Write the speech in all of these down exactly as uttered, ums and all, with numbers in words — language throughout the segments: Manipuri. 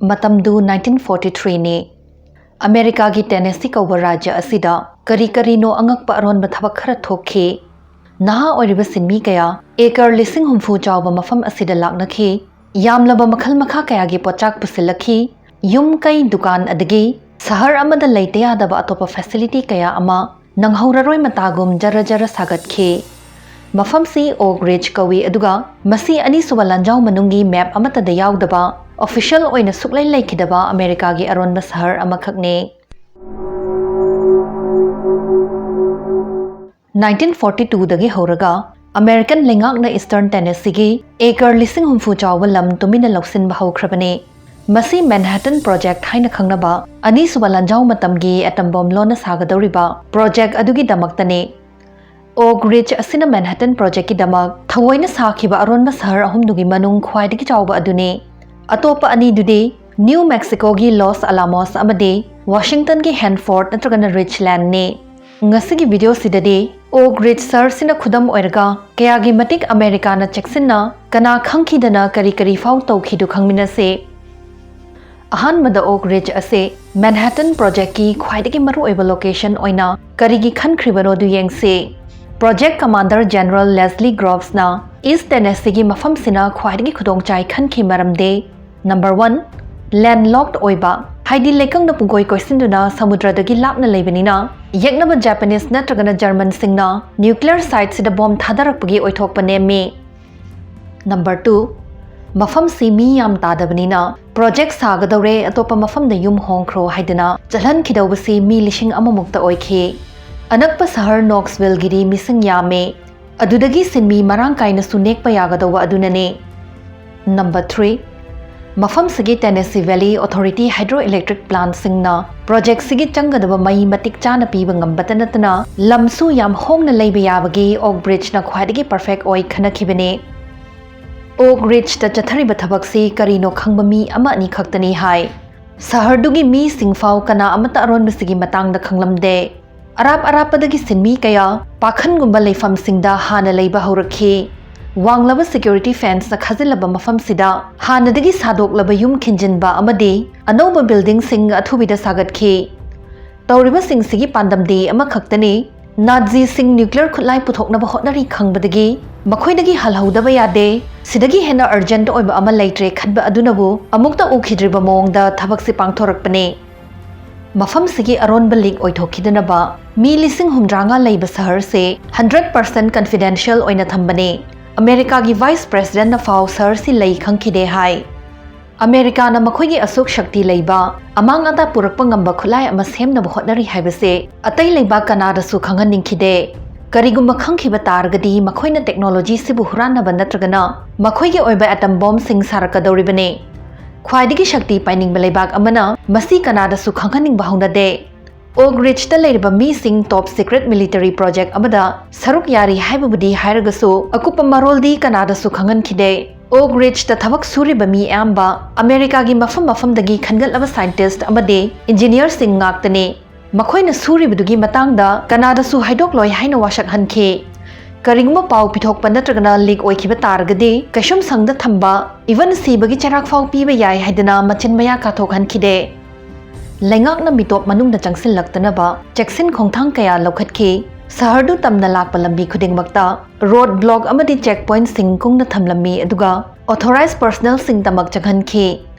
ꯃꯇꯝꯗꯨ nineteen forty-three ꯅꯤ꯫ ꯑꯃꯦꯔꯤꯀꯥꯒꯤ ꯇꯦꯅꯦꯁꯤ ꯀꯧꯕ ꯔꯥꯖ꯭ꯌ ꯑꯁꯤꯗ ꯀꯔꯤ ꯀꯔꯤꯅꯣ ꯑꯉꯛꯄ ꯑꯔꯣꯟꯕ ꯊꯕꯛ ꯈꯔ ꯊꯣꯛꯈꯤ꯫ ꯅꯍꯥ ꯑꯣꯏꯔꯤꯕ ꯁꯤꯟꯃꯤ ꯀꯌꯥ ꯑꯦꯀꯔ ꯂꯤꯁꯤꯡ ꯍꯨꯝꯐꯨ ꯆꯥꯎꯕ ꯃꯐꯝ ꯑꯁꯤꯗ ꯂꯥꯛꯅꯈꯤ꯫ ꯌꯥꯝꯂꯕ ꯃꯈꯜ ꯃꯈꯥ ꯀꯌꯥꯒꯤ ꯄꯣꯠꯆꯥꯛ ꯄꯨꯁꯤꯜꯂꯛꯈꯤ꯫ ꯌꯨꯝ ꯀꯩ, ꯗꯨꯀꯥꯟ, ꯑꯗꯒꯤ ꯁꯍꯔ ꯑꯃꯗ ꯂꯩꯇ ꯌꯥꯗꯕ ꯑꯇꯣꯞꯄ ꯐꯦꯁꯤꯂꯤꯇꯤ ꯀꯌꯥ ꯑꯃ ꯅꯪꯍꯧꯔꯔꯣꯏ ꯃꯇꯥꯒꯨꯝ ꯖꯔ ꯖꯔ ꯁꯥꯒꯠꯈꯤ꯫ ꯃꯐꯝꯁꯤ ꯑꯣꯛ ꯔꯤꯖ ꯀꯧꯏ, ꯑꯗꯨꯒ ꯃꯁꯤ ꯑꯅꯤꯁꯨꯕ ꯂꯥꯟꯖꯥꯎ ꯃꯅꯨꯡꯒꯤ ꯃꯦꯞ ꯑꯃꯠꯇꯗ ꯌꯥꯎꯗꯕ, ꯑꯣꯐꯤꯁꯤꯌꯦꯜ ꯑꯣꯏꯅ ꯁꯨꯛꯂꯩ ꯂꯩꯈꯤꯗꯕ ꯑꯃꯦꯔꯤꯀꯥꯒꯤ ꯑꯔꯣꯟꯕ ꯁꯍꯔ ꯑꯃꯈꯛꯅꯤ꯫ Nineteen forty two ꯗꯒꯤ ꯍꯧꯔꯒ ꯑꯃꯦꯔꯤꯀꯟ ꯂꯩꯉꯥꯛꯅ ꯏꯁꯇꯔꯟ ꯇꯦꯅꯦꯁꯤꯒꯤ ꯑꯦꯀꯔ ꯂꯤꯁꯤꯡ ꯍꯨꯝꯐꯨ ꯆꯥꯎꯕ ꯂꯝ ꯇꯨꯃꯤꯟꯅ ꯂꯧꯁꯤꯟꯕ ꯍꯧꯈ꯭ꯔꯕꯅꯤ꯫ ꯃꯁꯤ ꯃꯦꯟꯍꯦꯇꯟ ꯄ꯭ꯔꯣꯖꯦꯛ ꯍꯥꯏꯅ ꯈꯪꯅꯕ ꯑꯅꯤꯁꯨꯕ ꯂꯥꯟꯖꯥꯎ ꯃꯇꯝꯒꯤ ꯑꯦꯇꯝ ꯕꯣꯝ ꯂꯣꯟꯅ ꯁꯥꯒꯗꯧꯔꯤꯕ ꯄ꯭ꯔꯣꯖꯦꯛ ꯑꯗꯨꯒꯤꯗꯃꯛꯇꯅꯤ꯫ ꯑꯣꯛ ꯔꯤꯖ ꯑꯁꯤꯅ ꯃꯦꯟꯍꯦꯇꯟ ꯄ꯭ꯔꯣꯖꯦꯛꯀꯤꯗꯃꯛ ꯊꯑꯣꯏꯅ ꯁꯥꯈꯤꯕ ꯑꯔꯣꯟꯕ ꯁꯍꯔ ꯑꯍꯨꯝꯗꯨꯒꯤ ꯃꯅꯨꯡ ꯈ꯭ꯋꯥꯏꯗꯒꯤ ꯆꯥꯎꯕ ꯑꯗꯨꯅꯤ꯫ ꯑꯇꯣꯞꯄ ꯑꯅꯤꯗꯨꯗꯤ ꯅ꯭ꯌꯨ ꯃꯦꯛꯁꯤꯀꯣꯒꯤ ꯂꯣꯁ ꯑꯂꯥꯃꯣꯁ ꯑꯃꯗꯤ ꯋꯥꯁꯤꯡꯇꯟꯒꯤ ꯍꯦꯟꯐꯣꯔꯗ ꯅꯠꯇ꯭ꯔꯒꯅ ꯔꯤꯆꯂꯦꯟꯗꯅꯤ꯫ ꯉꯁꯤꯒꯤ ꯚꯤꯗꯤꯑꯣꯁꯤꯗꯗꯤ ꯑꯣꯛ ꯔꯤꯖ ꯁꯍꯔꯁꯤꯅ ꯈꯨꯗꯝ ꯑꯣꯏꯔꯒ ꯀꯌꯥꯒꯤ ꯃꯇꯤꯛ ꯑꯃꯦꯔꯤꯀꯥꯅ ꯆꯦꯛꯁꯤꯟꯅ ꯀꯅꯥ ꯈꯪꯈꯤꯗꯅ ꯀꯔꯤ ꯀꯔꯤ ꯐꯥꯎ ꯇꯧꯈꯤꯗꯨ ꯈꯪꯃꯤꯟꯅꯁꯤ꯫ ꯑꯍꯥꯟꯕꯗ ꯑꯣꯛ ꯔꯤꯖ ꯑꯁꯤ ꯃꯦꯟꯍꯦꯇꯟ ꯄ꯭ꯔꯣꯖꯦꯛꯀꯤ ꯈ꯭ꯋꯥꯏꯗꯒꯤ ꯃꯔꯨꯑꯣꯏꯕ ꯂꯣꯀꯦꯁꯟ ꯑꯣꯏꯅ ꯀꯔꯤꯒꯤ ꯈꯟꯈ꯭ꯔꯤꯕꯅꯣꯗꯨ ꯌꯦꯡꯁꯤ꯫ ꯄ꯭ꯔꯣꯖꯦꯛ ꯀꯃꯥꯟꯗꯔ ꯖꯦꯅꯔꯦꯜ ꯂꯦꯁꯂꯤ ꯒ꯭ꯔꯣꯚꯁꯅ ꯏꯁ ꯇꯦꯅꯦꯁꯤꯒꯤ ꯃꯐꯝꯁꯤꯅ ꯈ꯭ꯋꯥꯏꯗꯒꯤ ꯈꯨꯗꯣꯡꯆꯥꯏ ꯈꯟꯈꯤ ꯃꯔꯝꯗꯤ, ꯅꯝꯕꯔ ꯋꯥꯟ, ꯂꯦꯟꯂꯣꯛ ꯑꯣꯏꯕ, ꯍꯥꯏꯗꯤ ꯂꯩꯀꯪꯅ ꯄꯨꯡꯀꯣꯏ ꯀꯣꯏꯁꯤꯟꯗꯨꯅ ꯁꯃꯨꯗ꯭ꯔꯗꯒꯤ ꯂꯥꯞꯅ ꯂꯩꯕꯅꯤꯅ ꯌꯦꯛꯅꯕ ꯖꯄꯥꯅꯤꯁ ꯅꯠꯇ꯭ꯔꯒꯅ ꯖꯔꯃꯟꯁꯤꯡꯅ ꯅ꯭ꯌꯨꯀ꯭ꯂꯤꯌꯔ ꯁꯥꯏꯠꯁꯤꯗ ꯕꯣꯝ ꯊꯥꯗꯔꯛꯄꯒꯤ ꯑꯣꯏꯊꯣꯛꯄ ꯅꯦꯝꯃꯤ꯫ ꯅꯝꯕꯔ ꯇꯨ, ꯃꯐꯝꯁꯤ ꯃꯤ ꯌꯥꯝ ꯇꯥꯗꯕꯅꯤꯅ ꯄ꯭ꯔꯣꯖꯦꯛ ꯁꯥꯒꯗꯧꯔꯦ, ꯑꯇꯣꯞꯄ ꯃꯐꯝꯗ ꯌꯨꯝ ꯍꯣꯡꯈ꯭ꯔꯣ ꯍꯥꯏꯗꯨꯅ ꯆꯠꯍꯟꯈꯤꯗꯧꯕꯁꯤ ꯃꯤ ꯂꯤꯁꯤꯡ ꯑꯃꯃꯨꯛꯇ ꯑꯣꯏꯈꯤ꯫ ꯑꯅꯛꯄ ꯁꯍꯔ ꯅꯣꯛꯁꯚꯤꯜꯒꯤꯗꯤ ꯃꯤꯁꯤꯡ ꯌꯥꯝꯃꯦ꯫ ꯑꯗꯨꯗꯒꯤ ꯁꯤꯟꯃꯤ ꯃꯔꯥꯡ ꯀꯥꯏꯅꯁꯨ ꯅꯦꯛꯄ ꯌꯥꯒꯗꯧꯕ ꯑꯗꯨꯅꯅꯦ꯫ ꯅꯝꯕꯔ ꯊ꯭ꯔꯤ, ꯃꯐꯝꯁꯤꯒꯤ ꯇꯦꯅꯦꯁꯤ ꯚꯦꯂꯤ ꯑꯣꯊꯣꯔꯤꯇꯤ ꯍꯥꯏꯗ꯭ꯔꯣ ꯏꯂꯦꯛꯇ꯭ꯔꯤꯛ ꯄ꯭ꯂꯥꯟꯠꯁꯤꯡꯅ ꯄ꯭ꯔꯣꯖꯦꯛꯁꯤꯒꯤ ꯆꯪꯒꯗꯕ ꯃꯩ ꯃꯇꯤꯛ ꯆꯥꯅ ꯄꯤꯕ ꯉꯝꯕꯇ ꯅꯠꯇꯅ ꯂꯝꯁꯨ ꯌꯥꯝ ꯍꯣꯡꯅ ꯂꯩꯕ ꯌꯥꯕꯒꯤ ꯑꯣꯛ ꯕ꯭ꯔꯤꯖꯅ ꯈ꯭ꯋꯥꯏꯗꯒꯤ ꯄꯔꯐꯦꯛ ꯑꯣꯏ ꯈꯟꯅꯈꯤꯕꯅꯤ꯫ ꯑꯣꯛ ꯔꯤꯖꯇ ꯆꯠꯊꯔꯤꯕ ꯊꯕꯛꯁꯤ ꯀꯔꯤꯅꯣ ꯈꯪꯕ ꯃꯤ ꯑꯃ ꯑꯅꯤ ꯈꯛꯇꯅꯤ ꯍꯥꯏ꯫ ꯁꯍꯔꯗꯨꯒꯤ ꯃꯤꯁꯤꯡ ꯐꯥꯎ ꯀꯅꯥ ꯑꯃꯠꯇ ꯑꯔꯣꯟꯕꯁꯤꯒꯤ ꯃꯇꯥꯡꯗ ꯈꯪꯂꯝꯗꯦ꯫ ꯑꯔꯥꯞ ꯑꯔꯥꯞꯄꯗꯒꯤ ꯁꯤꯟꯃꯤ ꯀꯌꯥ ꯄꯥꯈꯟꯒꯨꯝꯕ ꯂꯩꯐꯝꯁꯤꯡꯗ ꯍꯥꯟꯅ ꯂꯩꯕ ꯍꯧꯔꯛꯈꯤ꯫ ꯋꯥꯡꯂꯕ ꯁꯦꯀ꯭ꯌꯨꯔꯤꯇꯤ ꯐꯦꯟꯁꯅ ꯈꯥꯖꯤꯜꯂꯕ ꯃꯐꯝꯁꯤꯗ ꯍꯥꯟꯅꯗꯒꯤ ꯁꯥꯗꯣꯛꯂꯕ ꯌꯨꯝ ꯈꯤꯟꯖꯤꯟꯕ ꯑꯃꯗꯤ ꯑꯅꯧꯕ ꯕꯤꯜꯗꯤꯡꯁꯤꯡ ꯑꯊꯨꯕꯤꯗ ꯁꯥꯒꯠꯈꯤ꯫ ꯇꯧꯔꯤꯕꯁꯤꯡꯁꯤꯒꯤ ꯄꯥꯟꯗꯝꯗꯤ ꯑꯃꯈꯛꯇꯅꯤ, ꯅꯥꯖꯤꯁꯤꯡ ꯅ꯭ꯌꯨꯀ꯭ꯂꯤꯌꯔ ꯈꯨꯠꯂꯥꯏ ꯄꯨꯊꯣꯛꯅꯕ ꯍꯣꯠꯅꯔꯤ ꯈꯪꯕꯗꯒꯤ ꯃꯈꯣꯏꯗꯒꯤ ꯍꯜꯍꯧꯗꯕ ꯌꯥꯗꯦ꯫ ꯁꯤꯗꯒꯤ ꯍꯦꯟꯅ ꯑꯔꯖꯦꯟꯠ ꯑꯣꯏꯕ ꯑꯃ ꯂꯩꯇ꯭ꯔꯦ ꯈꯟꯕ ꯑꯗꯨꯅꯕꯨ ꯑꯃꯨꯛꯇ ꯎꯈꯤꯗ꯭ꯔꯤꯕ ꯃꯑꯣꯡꯗ ꯊꯕꯛꯁꯤ ꯄꯥꯡꯊꯣꯔꯛꯄꯅꯤ꯫ ꯃꯐꯝꯁꯤꯒꯤ ꯑꯔꯣꯟꯕ ꯂꯤꯛ ꯑꯣꯏꯊꯣꯛꯈꯤꯗꯅꯕ ꯃꯤ ꯂꯤꯁꯤꯡ ꯍꯨꯝꯗ꯭ꯔꯥꯉꯥ ꯂꯩꯕ ꯁꯍꯔꯁꯦ ꯍꯟꯗ꯭ꯔꯦꯠ ꯄꯥꯔꯁꯦꯟꯠ ꯀꯟꯐꯤꯗꯦꯟꯁꯤꯌꯦꯜ ꯑꯣꯏꯅ ꯊꯝꯕꯅꯤ꯫ ꯑꯃꯦꯔꯤꯀꯥꯒꯤ ꯚꯥꯏꯁ ꯄ꯭ꯔꯦꯁꯤꯗꯦꯟꯠꯅ ꯐꯥꯎ ꯁꯍꯔꯁꯤ ꯂꯩ ꯈꯪꯈꯤꯗꯦ ꯍꯥꯏ꯫ ꯑꯃꯦꯔꯤꯀꯥꯅ ꯃꯈꯣꯏꯒꯤ ꯑꯁꯨꯛ ꯁꯛꯇꯤ ꯂꯩꯕ, ꯑꯃꯥꯡ ꯑꯇꯥ ꯄꯨꯔꯛꯄ ꯉꯝꯕ ꯈꯨꯠꯂꯥꯏ ꯑꯃ ꯁꯦꯝꯅꯕ ꯍꯣꯠꯅꯔꯤ ꯍꯥꯏꯕꯁꯦ ꯑꯇꯩ ꯂꯩꯕꯥꯛ ꯀꯅꯥꯗꯁꯨ ꯈꯪꯍꯟꯅꯤꯡꯈꯤꯗꯦ꯫ ꯀꯔꯤꯒꯨꯝꯕ ꯈꯪꯈꯤꯕ ꯇꯥꯔꯒꯗꯤ ꯃꯈꯣꯏꯅ ꯇꯦꯛꯅꯣꯂꯣꯖꯤꯁꯤꯕꯨ ꯍꯨꯔꯥꯟꯅꯕ ꯅꯠꯇ꯭ꯔꯒꯅ ꯃꯈꯣꯏꯒꯤ ꯑꯣꯏꯕ ꯑꯦꯇꯝ ꯕꯣꯝꯁꯤꯡ ꯁꯥꯔꯛꯀꯗꯧꯔꯤꯕꯅꯤ꯫ ꯈ꯭ꯋꯥꯏꯗꯒꯤ ꯁꯛꯇꯤ ꯄꯥꯏꯅꯤꯡꯕ ꯂꯩꯕꯥꯛ ꯑꯃꯅ ꯃꯁꯤ ꯀꯅꯥꯗꯁꯨ ꯈꯪꯍꯟꯅꯤꯡꯕ ꯍꯧꯅꯗꯦ꯫ ꯑꯣꯛ ꯔꯤꯖꯇ ꯂꯩꯔꯤꯕ ꯃꯤꯁꯤꯡ ꯇꯣꯞ ꯁꯤꯀ꯭ꯔꯦꯠ ꯃꯤꯂꯤꯇꯔꯤ ꯄ꯭ꯔꯣꯖꯦꯛ ꯑꯃꯗ ꯁꯔꯨꯛ ꯌꯥꯔꯤ ꯍꯥꯏꯕꯕꯨꯗꯤ ꯍꯥꯏꯔꯒꯁꯨ, ꯑꯀꯨꯞꯄ ꯃꯔꯣꯜꯗꯤ ꯀꯅꯥꯗꯁꯨ ꯈꯪꯍꯟꯈꯤꯗꯦ꯫ ꯑꯣꯛ ꯔꯤꯖꯇ ꯊꯕꯛ ꯁꯨꯔꯤꯕ ꯃꯤ ꯑꯌꯥꯝꯕ ꯑꯃꯦꯔꯤꯀꯥꯒꯤ ꯃꯐꯝ ꯃꯐꯝꯗꯒꯤ ꯈꯟꯒꯠꯂꯕ ꯁꯥꯏꯟꯇꯤꯁ꯭ꯠ ꯑꯃꯗꯤ ꯏꯟꯖꯤꯅꯤꯌꯔꯁꯤꯡ ꯉꯥꯛꯇꯅꯤ꯫ ꯃꯈꯣꯏꯅ ꯁꯨꯔꯤꯕꯗꯨꯒꯤ ꯃꯇꯥꯡꯗ ꯀꯅꯥꯗꯁꯨ ꯍꯥꯏꯗꯣꯛꯂꯣꯏ ꯍꯥꯏꯅ ꯋꯥꯁꯛꯍꯟꯈꯤ꯫ ꯀꯔꯤꯒꯨꯝꯕ ꯄꯥꯎ ꯄꯤꯊꯣꯛꯄ ꯅꯠꯇ꯭ꯔꯒꯅ ꯂꯤꯛ ꯑꯣꯏꯈꯤꯕ ꯇꯥꯔꯒꯗꯤ, ꯀꯩꯁꯨꯝꯁꯪꯗ ꯊꯝꯕ, even ꯁꯤꯕꯒꯤ ꯆꯩꯔꯥꯛ ꯐꯥꯎ ꯄꯤꯕ ꯌꯥꯏ ꯍꯥꯏꯗꯅ ꯃꯆꯤꯟ ꯃꯌꯥ ꯀꯥꯊꯣꯛꯍꯟꯈꯤꯗꯦ꯫ ꯂꯩꯉꯥꯛꯅ ꯃꯤꯇꯣꯞ ꯃꯅꯨꯡꯗ ꯆꯪꯁꯤꯜꯂꯛꯇꯅꯕ ꯆꯦꯛꯁꯤꯟ ꯈꯣꯡꯊꯥꯡ ꯀꯌꯥ ꯂꯧꯈꯠꯈꯤ꯫ ꯁꯍꯔꯗꯨ ꯇꯝꯅ ꯂꯥꯛꯄ ꯂꯝꯕꯤ ꯈꯨꯗꯤꯡꯃꯛꯇ ꯔꯣꯗ ꯕ꯭ꯂꯣꯛ ꯑꯃꯗꯤ ꯆꯦꯛ ꯄꯣꯏꯟꯠꯁꯤꯡ ꯀꯨꯡꯅ ꯊꯝꯂꯝꯃꯤ, ꯑꯗꯨꯒ ꯑꯣꯊꯣꯔꯥꯏꯖ ꯄꯔꯁꯅꯦꯜꯁꯤꯡ ꯇꯃꯛ ꯆꯪꯍꯟꯈꯤ꯫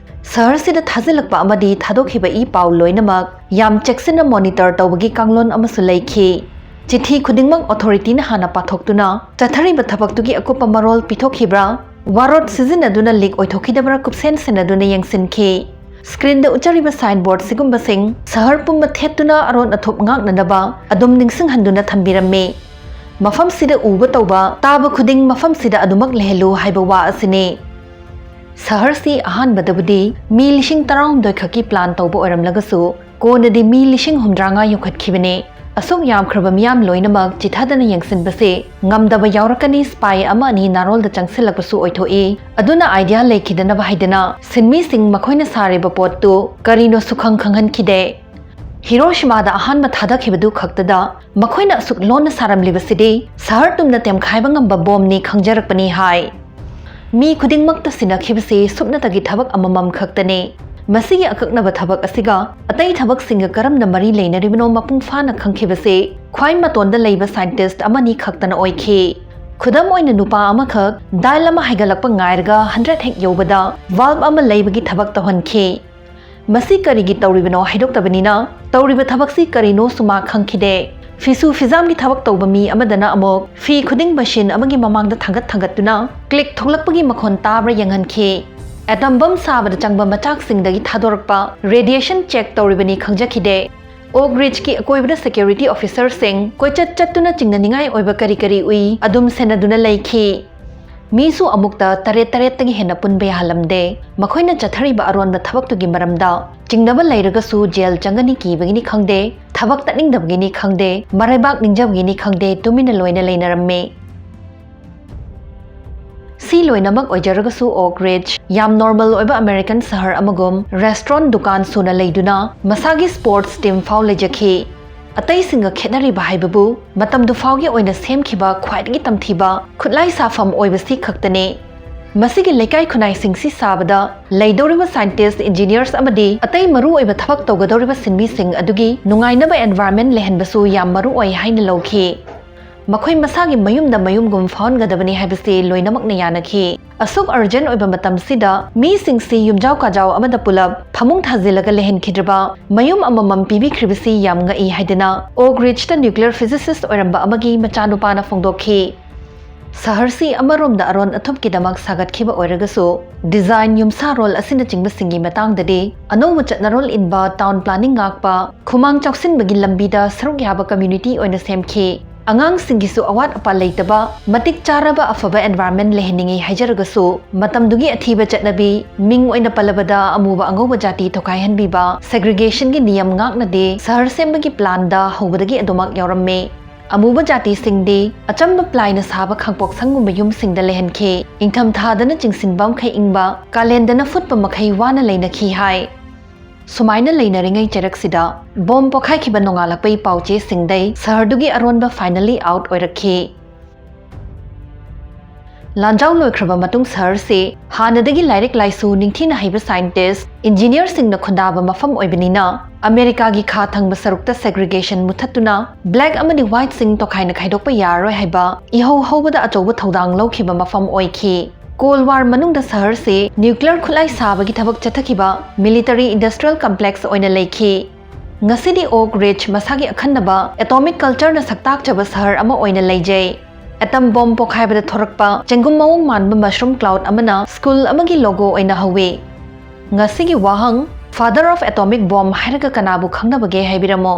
ꯁꯍꯔꯁꯤꯗ ꯊꯥꯖꯤꯜꯂꯛꯄ ꯑꯃꯗꯤ ꯊꯥꯗꯣꯛꯈꯤꯕ ꯏ ꯄꯥꯎ ꯂꯣꯏꯅꯃꯛ ꯌꯥꯝ ꯆꯦꯛꯁꯤꯟꯅ ꯃꯣꯅꯤꯇꯔ ꯇꯧꯕꯒꯤ ꯀꯥꯡꯂꯣꯟ ꯑꯃꯁꯨ ꯂꯩꯈꯤ꯫ ꯆꯤꯊꯤ ꯈꯨꯗꯤꯡꯃꯛ ꯑꯣꯊꯣꯔꯤꯇꯤꯅ ꯍꯥꯟꯅ ꯄꯥꯊꯣꯛꯇꯨꯅ ꯆꯠꯊꯔꯤꯕ ꯊꯕꯛꯇꯨꯒꯤ ꯑꯀꯨꯞꯄ ꯃꯔꯣꯜ ꯄꯤꯊꯣꯛꯈꯤꯕ꯭ꯔꯥ, ꯋꯥꯔꯣꯠ ꯁꯤꯖꯤꯟꯅꯗꯨꯅ ꯂꯤꯛ ꯑꯣꯏꯊꯣꯛꯈꯤꯗꯕ꯭ꯔꯥ ꯀꯨꯞꯁꯦꯟ ꯁꯦꯟꯅꯗꯨꯅ ꯌꯦꯡꯁꯤꯟꯈꯤ꯫ ꯁ꯭ꯀ꯭ꯔꯤꯟꯗ ꯎꯠꯆꯔꯤꯕ ꯁꯥꯏꯟꯕꯣꯔꯗ ꯁꯤꯒꯨꯝꯕꯁꯤꯡ ꯁꯍꯔ ꯄꯨꯝꯕ ꯊꯦꯠꯇꯨꯅ ꯑꯔꯣꯟ ꯑꯊꯨꯞ ꯉꯥꯛꯅꯅꯕ ꯑꯗꯨꯝ ꯅꯤꯡꯁꯤꯡꯍꯟꯗꯨꯅ ꯊꯝꯕꯤꯔꯝꯃꯤ꯫ ꯃꯐꯝꯁꯤꯗ ꯎꯕ ꯇꯧꯕ, ꯇꯥꯕ ꯈꯨꯗꯤꯡ ꯃꯐꯝꯁꯤꯗ ꯑꯗꯨꯃꯛ ꯂꯩꯍꯜꯂꯨ ꯍꯥꯏꯕ ꯋꯥ ꯑꯁꯤꯅꯤ꯫ ꯁꯍꯔꯁꯤ ꯑꯍꯥꯟꯕꯗꯕꯨꯗꯤ ꯃꯤ ꯂꯤꯁꯤꯡ ꯇꯔꯥꯍꯨꯝꯗꯣꯏ ꯈꯛꯀꯤ ꯄ꯭ꯂꯥꯟ ꯇꯧꯕ ꯑꯣꯏꯔꯝꯂꯒꯁꯨ, ꯀꯣꯟꯅꯗꯤ ꯃꯤ ꯂꯤꯁꯤꯡ ꯍꯨꯝꯗ꯭ꯔꯥꯉꯥ ꯌꯧꯈꯠꯈꯤꯕꯅꯤ꯫ ꯑꯁꯨꯛ ꯌꯥꯝꯈ꯭ꯔꯕ ꯃꯤꯌꯥꯝ ꯂꯣꯏꯅꯃꯛ ꯆꯤꯊꯗꯅ ꯌꯦꯡꯁꯤꯟꯕꯁꯦ ꯉꯝꯗꯕ ꯌꯥꯎꯔꯛꯀꯅꯤ, ꯁ꯭ꯄꯥꯏ ꯑꯃ ꯑꯅꯤ ꯅꯥꯔꯣꯜꯗ ꯆꯪꯁꯤꯜꯂꯛꯄꯁꯨ ꯑꯣꯏꯊꯣꯛꯏ꯫ ꯑꯗꯨꯅ ꯑꯥꯏꯗꯤꯌꯥ ꯂꯩꯈꯤꯗꯅꯕ ꯍꯥꯏꯗꯅ ꯁꯤꯟꯃꯤꯁꯤꯡ ꯃꯈꯣꯏꯅ ꯁꯥꯔꯤꯕ ꯄꯣꯠꯇꯨ ꯀꯔꯤꯅꯣ ꯁꯨꯈꯪ ꯈꯪꯍꯟꯈꯤꯗꯦ꯫ ꯍꯤꯔꯣꯁꯤꯃꯥꯗ ꯑꯍꯥꯟꯕ ꯊꯥꯗꯈꯤꯕꯗꯨ ꯈꯛꯇꯗ ꯃꯈꯣꯏꯅ ꯑꯁꯨꯛ ꯂꯣꯟꯅ ꯁꯥꯔꯝꯂꯤꯕꯁꯤꯗꯤ ꯁꯍꯔ ꯇꯨꯝꯅ ꯇꯦꯝꯈꯥꯏꯕ ꯉꯝꯕ ꯕꯣꯝꯅꯤ ꯈꯪꯖꯔꯛꯄꯅꯤ ꯍꯥꯏ꯫ ꯃꯤ ꯈꯨꯗꯤꯡꯃꯛꯇ ꯁꯤꯟꯅꯈꯤꯕꯁꯤ ꯁꯨꯞꯅꯇꯒꯤ ꯊꯕꯛ ꯑꯃꯃꯝ ꯈꯛꯇꯅꯤ꯫ ꯃꯁꯤꯒꯤ ꯑꯀꯛꯅꯕ ꯊꯕꯛ ꯑꯁꯤꯒ ꯑꯇꯩ ꯊꯕꯛꯁꯤꯡꯒ ꯀꯔꯝꯅ ꯃꯔꯤ ꯂꯩꯅꯔꯤꯕꯅꯣ ꯃꯄꯨꯡ ꯐꯥꯅ ꯈꯪꯈꯤꯕꯁꯤ ꯈ꯭ꯋꯥꯏ ꯃꯇꯣꯟꯗ ꯂꯩꯕ ꯁꯥꯏꯟꯇꯤꯁ꯭ꯠ ꯑꯃꯅꯤ ꯈꯛꯇꯅ ꯑꯣꯏꯈꯤ꯫ ꯈꯨꯗꯝ ꯑꯣꯏꯅ, ꯅꯨꯄꯥ ꯑꯃꯈꯛ dial ꯑꯃ ꯍꯥꯏꯒꯠꯂꯛꯄ ꯉꯥꯏꯔꯒ hundred ꯍꯦꯛ ꯌꯧꯕꯗ valve ꯑꯃ ꯂꯩꯕꯒꯤ ꯊꯕꯛ ꯇꯧꯍꯟꯈꯤ꯫ ꯃꯁꯤ ꯀꯔꯤꯒꯤ ꯇꯧꯔꯤꯕꯅꯣ ꯍꯥꯏꯗꯣꯛꯇꯕꯅꯤꯅ, ꯇꯧꯔꯤꯕ ꯊꯕꯛꯁꯤ ꯀꯔꯤꯅꯣꯁꯨ ꯃꯥ ꯈꯪꯈꯤꯗꯦ꯫ ꯐꯤꯁꯨ ꯐꯤꯖꯥꯝꯒꯤ ꯊꯕꯛ ꯇꯧꯕ ꯃꯤ ꯑꯃꯗꯅ ꯑꯃꯨꯛ ꯐꯤ ꯈꯨꯗꯤꯡ ꯃꯁꯤꯟ ꯑꯃꯒꯤ ꯃꯃꯥꯡꯗ ꯊꯥꯡꯒꯠ ꯊꯥꯡꯒꯠꯇꯨꯅ click ꯊꯣꯛꯂꯛꯄꯒꯤ ꯃꯈꯣꯟ ꯇꯥꯕ꯭ꯔꯥ ꯌꯦꯡꯍꯟꯈꯤ꯫ Atom bomb ꯁꯥꯕꯗ ꯆꯪꯕ ꯃꯆꯥꯛꯁꯤꯡꯗꯒꯤ ꯊꯥꯗꯣꯔꯛꯄ radiation check ꯇꯧꯔꯤꯕꯅꯤ ꯈꯪꯖꯈꯤꯗꯦ꯫ Oak Ridgeꯀꯤ ꯑꯀꯣꯏꯕꯗ security officerꯁꯤꯡ ꯀꯣꯏꯆꯠ ꯆꯠꯇꯨꯅ ꯆꯤꯡꯅꯅꯤꯡꯉꯥꯏ ꯑꯣꯏꯕ ꯀꯔꯤ ꯀꯔꯤ ꯎꯏ ꯑꯗꯨꯝ ꯁꯦꯟꯅꯗꯨꯅ ꯂꯩꯈꯤ꯫ ꯃꯤꯁꯨ ꯑꯃꯨꯛꯇ ꯇꯔꯦꯠ ꯇꯔꯦꯠꯇꯒꯤ ꯍꯦꯟꯅ ꯄꯨꯟꯕ ꯌꯥꯍꯜꯂꯝꯗꯦ꯫ ꯃꯈꯣꯏꯅ ꯆꯠꯊꯔꯤꯕ ꯑꯔꯣꯟꯕ ꯊꯕꯛꯇꯨꯒꯤ ꯃꯔꯝꯗ ꯆꯤꯡꯅꯕ ꯂꯩꯔꯒꯁꯨ ꯖꯦꯜ ꯆꯪꯒꯅꯤ ꯀꯤꯕꯒꯤꯅꯤ ꯈꯪꯗꯦ, ꯊꯕꯛ ꯇꯠꯅꯤꯡꯗꯕꯒꯤꯅꯤ ꯈꯪꯗꯦ, ꯃꯔꯩꯕꯥꯛ ꯅꯤꯡꯖꯕꯒꯤꯅꯤ ꯈꯪꯗꯦ, ꯇꯨꯃꯤꯟꯅ ꯂꯣꯏꯅ ꯂꯩꯅꯔꯝꯃꯤ꯫ ꯁꯤ ꯂꯣꯏꯅꯃꯛ ꯑꯣꯏꯖꯔꯒꯁꯨ Oak Ridge ꯌꯥꯝ normal ꯑꯣꯏꯕ American ꯁꯍꯔ ꯑꯃꯒꯨꯝ restaurant, ꯗꯨꯀꯥꯟ ꯁꯨꯅ ꯂꯩꯗꯨꯅ ꯃꯁꯥꯒꯤ sports team ꯐꯥꯎ ꯂꯩꯖꯈꯤ꯫ ꯑꯇꯩꯁꯤꯡꯒ ꯈꯦꯠꯅꯔꯤꯕ ꯍꯥꯏꯕꯕꯨ ꯃꯇꯝꯗꯨ ꯐꯥꯎꯒꯤ ꯑꯣꯏꯅ ꯁꯦꯝꯈꯤꯕ ꯈ꯭ꯋꯥꯏꯗꯒꯤ ꯇꯝꯊꯤꯕ ꯈꯨꯠꯂꯥꯏ ꯁꯥꯐꯝ ꯑꯣꯏꯕꯁꯤ ꯈꯛꯇꯅꯤ꯫ ꯃꯁꯤꯒꯤ ꯂꯩꯀꯥꯏ ꯈꯨꯟꯅꯥꯏꯁꯤꯡꯁꯤ ꯁꯥꯕꯗ ꯂꯩꯗꯧꯔꯤꯕ scientist, engineers ꯑꯃꯗꯤ ꯑꯇꯩ ꯃꯔꯨꯑꯣꯏꯕ ꯊꯕꯛ ꯇꯧꯒꯗꯧꯔꯤꯕ ꯁꯤꯟꯃꯤꯁꯤꯡ ꯑꯗꯨꯒꯤ ꯅꯨꯡꯉꯥꯏꯅꯕ environment ꯂꯩꯍꯟꯕꯁꯨ ꯌꯥꯝ ꯃꯔꯨ ꯑꯣꯏ ꯍꯥꯏꯅ ꯂꯧꯈꯤ꯫ ꯃꯈꯣꯏ ꯃꯁꯥꯒꯤ ꯃꯌꯨꯝꯗ ꯃꯌꯨꯝꯒꯨꯝ ꯐꯥꯎꯍꯟꯒꯗꯕꯅꯤ ꯍꯥꯏꯕꯁꯤ ꯂꯣꯏꯅꯃꯛꯅ ꯌꯥꯅꯈꯤ꯫ ꯑꯁꯨꯛ urgent ꯑꯣꯏꯕ ꯃꯇꯝꯁꯤꯗ ꯃꯤꯁꯤꯡꯁꯤ ꯌꯨꯝꯖꯥꯎ ꯀꯥꯖꯥꯎ ꯑꯃꯗ ꯄꯨꯂꯞ ꯐꯃꯨꯡ ꯊꯥꯖꯤꯜꯂꯒ ꯂꯩꯍꯟꯈꯤꯗ꯭ꯔꯕ ꯃꯌꯨꯝ ꯑꯃꯃꯝ ꯄꯤꯕꯤꯈ꯭ꯔꯤꯕꯁꯤ ꯌꯥꯝ ꯉꯛꯏ ꯍꯥꯏꯗꯅ Oak Ridgeꯇ nuclear physicist ꯑꯣꯏꯔꯝꯕ ꯑꯃꯒꯤ ꯃꯆꯥꯅꯨꯄꯥꯅ ꯐꯣꯡꯗꯣꯛꯈꯤ꯫ ꯁꯍꯔꯁꯤ ꯑꯃꯔꯣꯝꯗ ꯑꯔꯣꯟ ꯑꯊꯨꯞꯀꯤꯗꯃꯛ ꯁꯥꯒꯠꯈꯤꯕ ꯑꯣꯏꯔꯒꯁꯨ, design, ꯌꯨꯝꯁꯥꯔꯣꯜ ꯑꯁꯤꯅꯆꯤꯡꯕꯁꯤꯡꯒꯤ ꯃꯇꯥꯡꯗꯗꯤ ꯑꯅꯧꯕ ꯆꯠꯅꯔꯣꯜ ꯏꯟꯕ, town planning ꯉꯥꯛꯄ, ꯈꯨꯃꯥꯡ ꯆꯥꯎꯁꯤꯟꯕꯒꯤ ꯂꯝꯕꯤꯗ ꯁꯔꯨꯛ ꯌꯥꯕ community ꯑꯣꯏꯅ ꯁꯦꯝꯈꯤ꯫ ꯑꯉꯥꯡꯁꯤꯡꯒꯤꯁꯨ ꯑꯋꯥꯠ ꯑꯄꯥ ꯂꯩꯇꯕ, ꯃꯇꯤꯛ ꯆꯥꯔꯕ ꯑꯐꯕ environment ꯂꯩꯍꯟꯅꯤꯡꯏ ꯍꯥꯏꯖꯔꯒꯁꯨ, ꯃꯇꯝꯗꯨꯒꯤ ꯑꯊꯤꯕ ꯆꯠꯅꯕꯤ, ꯃꯤꯡ ꯑꯣꯏꯅ ꯄꯜꯂꯕꯗ ꯑꯃꯨꯕ ꯑꯉꯧꯕ ꯖꯥꯇꯤ ꯇꯣꯈꯥꯏꯍꯟꯕꯤꯕ, segregationꯒꯤ ꯅꯤꯌꯝ ꯉꯥꯛꯅꯗꯤ ꯁꯍꯔ ꯁꯦꯝꯕꯒꯤ planꯗ ꯍꯧꯕꯗꯒꯤ ꯑꯗꯨꯃꯛ ꯌꯥꯎꯔꯝꯃꯤ꯫ ꯑꯃꯨꯕ ꯖꯥꯇꯤꯁꯤꯡꯗꯤ ꯑꯆꯝꯕ plyꯅ ꯁꯥꯕ ꯈꯥꯡꯄꯣꯛꯁꯪꯒꯨꯝꯕ ꯌꯨꯝꯁꯤꯡꯗ ꯂꯩꯍꯟꯈꯤ꯫ ꯏꯪꯊꯝꯊꯥꯗꯅ ꯆꯤꯡꯁꯤꯟꯕ ꯃꯈꯩ ꯏꯪꯕ, ꯀꯥꯂꯦꯟꯗꯅ ꯐꯨꯠꯄ ꯃꯈꯩ ꯋꯥꯅ ꯂꯩꯅꯈꯤ ꯍꯥꯏ꯫ ꯁꯨꯃꯥꯏꯅ ꯂꯩꯅꯔꯤꯉꯩ ꯆꯩꯔꯛꯁꯤꯗ ꯕꯣꯝ ꯄꯣꯈꯥꯏꯈꯤꯕ ꯅꯣꯡꯉꯥꯜꯂꯛꯄꯒꯤ ꯄꯥꯎꯆꯦꯁꯤꯡꯗꯩ ꯁꯍꯔꯗꯨꯒꯤ ꯑꯔꯣꯟꯕ finally out ꯑꯣꯏꯔꯛꯈꯤ꯫ ꯂꯥꯟꯖꯥꯎ ꯂꯣꯏꯈ꯭ꯔꯕ ꯃꯇꯨꯡ ꯁꯍꯔꯁꯤ ꯍꯥꯟꯅꯗꯒꯤ ꯂꯥꯏꯔꯤꯛ ꯂꯥꯏꯁꯨ ꯅꯤꯡꯊꯤꯅ ꯍꯩꯕ scientist, engineerꯁꯤꯡꯅ ꯈꯨꯟꯗꯥꯕ ꯃꯐꯝ ꯑꯣꯏꯕꯅꯤꯅ, ꯑꯃꯦꯔꯤꯀꯥꯒꯤ ꯈꯥ ꯊꯪꯕ ꯁꯔꯨꯛꯇ segregation ꯃꯨꯊꯠꯇꯨꯅ black ꯑꯃꯗꯤ whiteꯁꯤꯡ ꯇꯣꯈꯥꯏꯅ ꯈꯥꯏꯗꯣꯛꯄ ꯌꯥꯔꯔꯣꯏ ꯍꯥꯏꯕ ꯏꯍꯧ ꯍꯧꯕꯗ ꯑꯆꯧꯕ ꯊꯧꯗꯥꯡ ꯂꯧꯈꯤꯕ ꯃꯐꯝ ꯑꯣꯏꯈꯤ꯫ Cold War ꯃꯅꯨꯡꯗ ꯁꯍꯔꯁꯤ nuclear ꯈꯨꯠꯂꯥꯏ ꯁꯥꯕꯒꯤ ꯊꯕꯛ ꯆꯠꯊꯈꯤꯕ military industrial complex ꯑꯣꯏꯅ ꯂꯩꯈꯤ꯫ ꯉꯁꯤꯗꯤ Oak Ridge ꯃꯁꯥꯒꯤ ꯑꯈꯟꯅꯕ atomic cultureꯅ ꯁꯛꯇꯥꯛꯆꯕ ꯁꯍꯔ ꯑꯃ ꯑꯣꯏꯅ ꯂꯩꯖꯩ꯫ Atom bomb ꯄꯣꯈꯥꯏꯕꯗ ꯊꯣꯔꯛꯄ ꯆꯦꯡꯒꯨꯝ ꯃꯑꯣꯡ ꯃꯥꯟꯕ mushroom cloud ꯑꯃꯅ school ꯑꯃꯒꯤ logo ꯑꯣꯏꯅ ꯍꯧꯏ꯫ ꯉꯁꯤꯒꯤ ꯋꯥꯍꯪ, Father of Atomic Bomb ꯍꯥꯏꯔꯒ ꯀꯅꯥꯕꯨ ꯈꯪꯅꯕꯒꯦ ꯍꯥꯏꯕꯤꯔꯝꯃꯣ꯫